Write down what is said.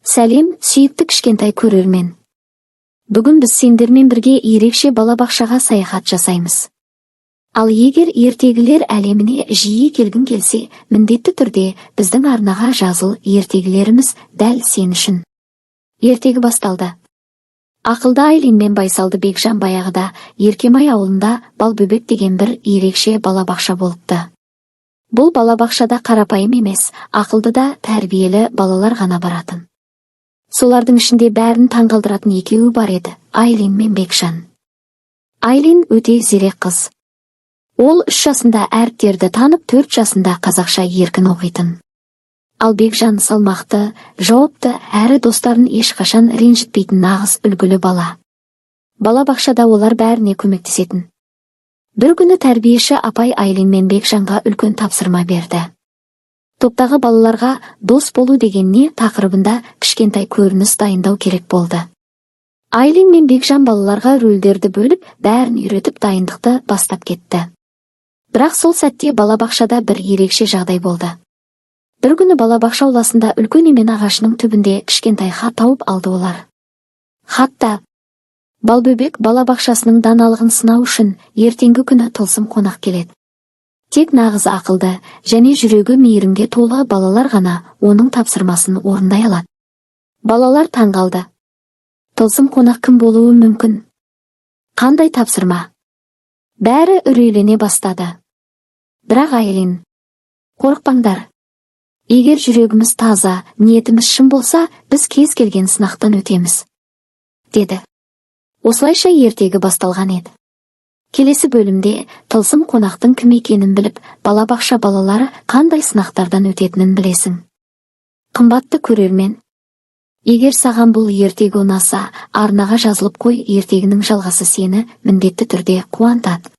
Сәлем, сүйікті кішкентай көрермен! Бүгін біз сендермен бірге ерекше балабақшаға саяхат жасаймыз. Ал егер ертегілер әлеміне жиі келгің келсе, міндетті түрде біздің арнаға жазыл. Ертегілеріміз дәл сен үшін. Ертегі басталды. Ақылды Айлин мен байсалды Бекжан. Баяғыда Еркемай ауылында Балбөбек деген бір ерекше балабақша болыпты. Бұл балабақшада қарапайым емес, ақылды да тәрбиелі балалар ғана баратын. Солардың ішінде бәрін таңғалдыратын екеуі бар еді: Айлин мен Бекжан. Айлин өте зерек қыз. Ол 3 жасында әріптерді танып, 4 жасында қазақша еркін оқитын. Ал Бекжан салмақты, жауапты әрі достарын ешқашан ренжітпейтін нағыз үлгілі бала. Балабақшада олар бәріне көмектесетін. Бір күні тәрбиеші апай Айлин мен Бекжанға үлкен тапсырма берді. Топтағы балаларға «Дос болу деген не?» тақырыбында кішкентай көрініс дайындау керек болды. Айлин мен Бекжан балаларға рөлдерді бөліп, бәрін үйретіп, дайындықты бастап кетті. Бірақ сол сәтте балабақшада бір ерекше жағдай болды. Бір күні балабақша ауласында үлкен емен ағашының түбінде кішкентай хат тауып алды олар. Хатта: «Балбөбек балабақшасының даналығын сынау үшін ертеңгі күні тылсым қонақ келеді. Тек нағыз ақылды және жүрегі мейірімге толы балалар ғана оның тапсырмасын орындай алады». Балалар таңғалды. Тылсым қонақ кім болуы мүмкін? Қандай тапсырма? Бәрі үрейлене бастады. Бірақ Айлин: «Қорықпаңдар. Егер жүрегіміз таза, ниетіміз шын болса, біз кез келген сынақтан өтеміз», – деді. Осылайша ертегі басталған еді. Келесі бөлімде тылсым қонақтың кім екенін біліп, балабақша балалары қандай сынақтардан өтетінін білесің. Қымбатты көрермен, егер саған бұл ертегі ұнаса, арнаға жазылып қой. Ертегінің жалғасы сені міндетті түрде қуантады.